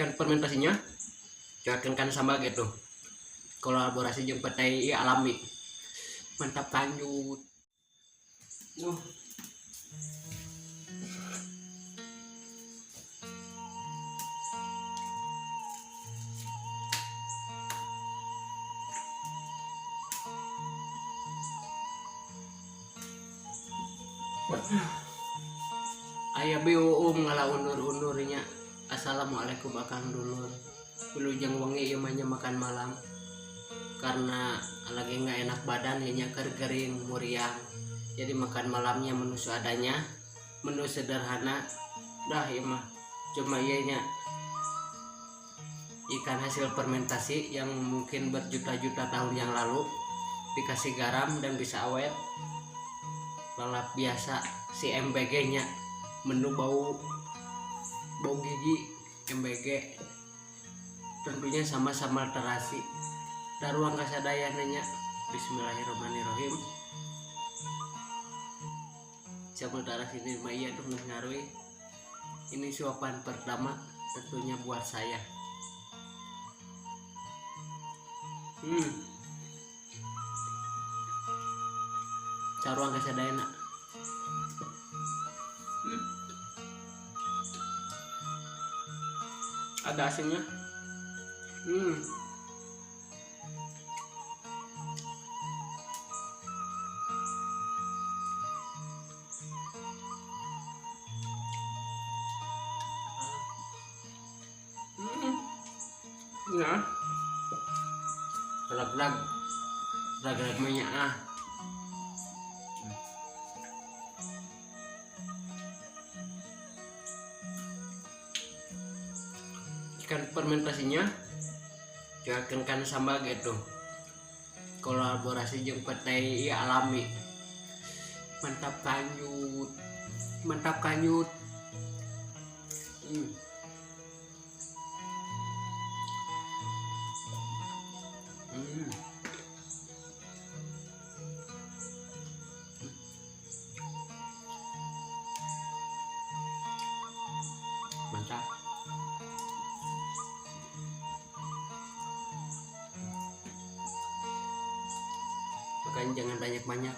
Ikan fermentasinya cuakeun kana sambal gitu. Kolaborasi jeung petai alami. Mantap kanjut. Aya biuum ngala undur-undurnya. Assalamualaikum akang dulur. Wilujeng wengi ieu mah nya makan malam. Karena lagi nggak enak badan ya nya, keur gering muriang. Jadi makan malamnya menu seadanya, menu sederhana. Dah ieu mah cuma ieu nya ikan hasil fermentasi yang mungkin berjuta-juta tahun yang lalu dikasih garam dan bisa awet. Lalap biasa si MBG nya, menu bau bau gigi MBG tentunya sama sambal terasi. Daruang kasadayana nya. Bismillahirrahmanirrahim. Sambal terasi ini mah iya tuh ngaruh. Ini suapan pertama tentunya buat saya. Saruang kasadayana. Ada asinnya. Ya. Rag-rag. Rag-rag minyak ah. Ikan fermentasinya cuakeun kana sambal gitu. Kolaborasi jeung petai alami. Mantap kanjut. Mantap kanjut. Mantap. Makanya jangan banyak-banyak.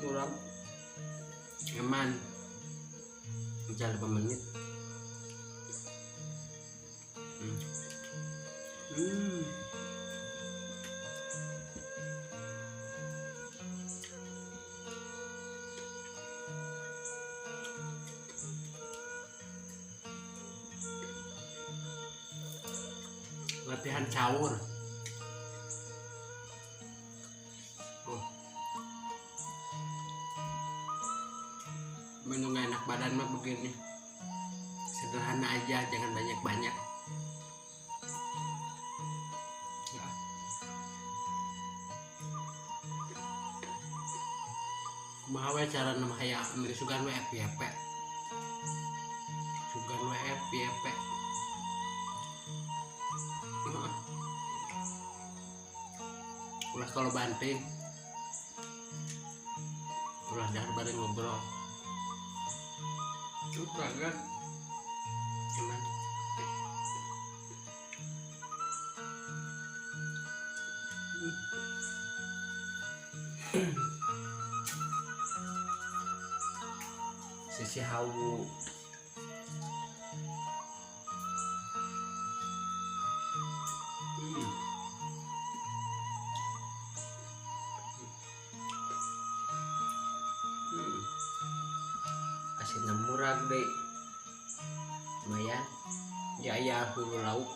Murah, nyaman. Bisa 5 menit. Latihan sahur. Oh. Menu nggak enak badan mah begini. Sederhana aja, jangan banyak-banyak. Ya. Kumaha we cara nama hayang ambil sugan we FYP. Sugan we FYP. Ulah kalau banting, ulah dahar bareng ngobrol. Udah kan? Cuman sisi hawu. Asinnya murah deh, lumayan. Ya ya hulu lauk.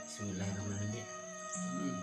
Bismillahirrahmanirrahim.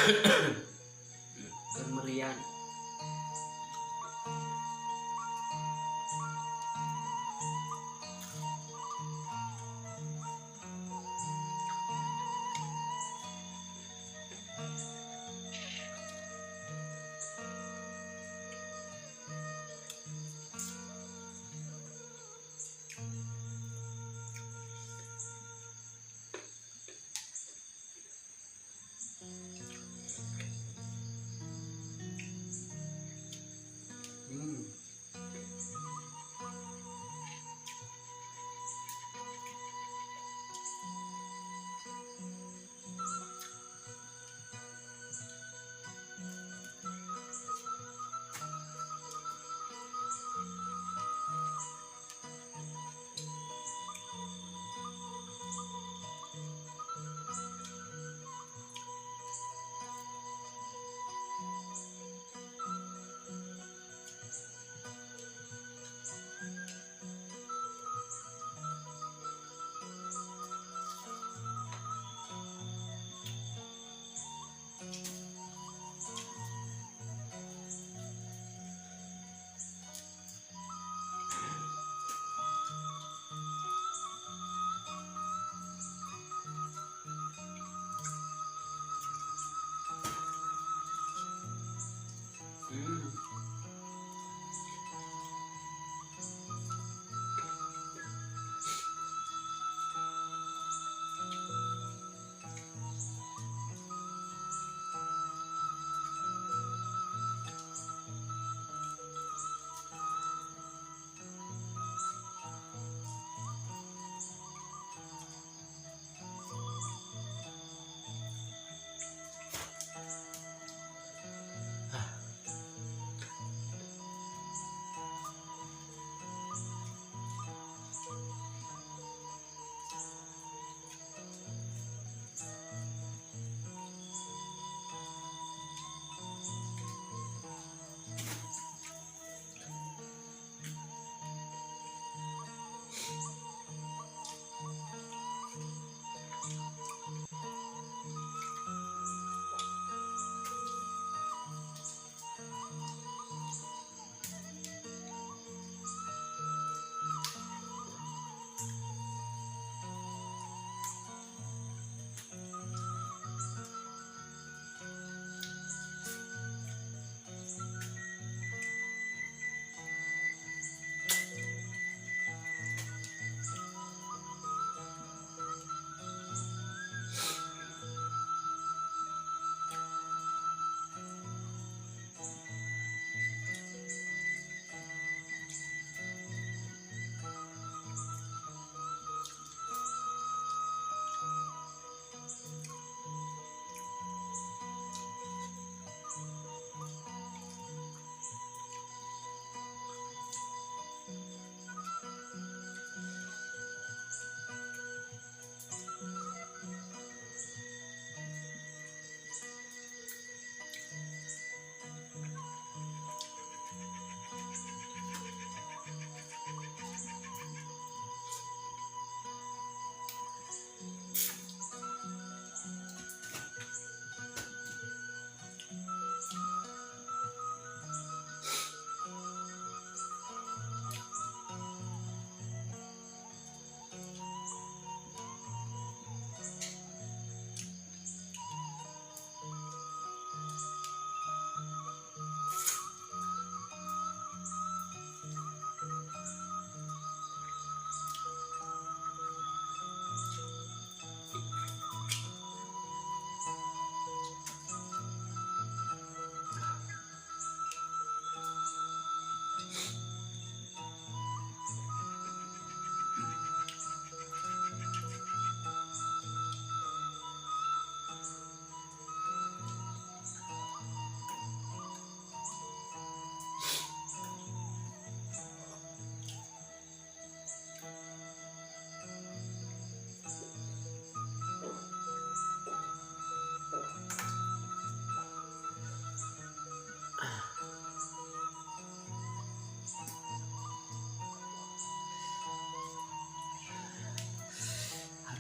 Keur merian.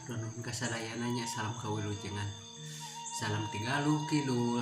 Hatur nuhun kasadayana nya, salam kawilujengan. Salam Tigaluh Kidul.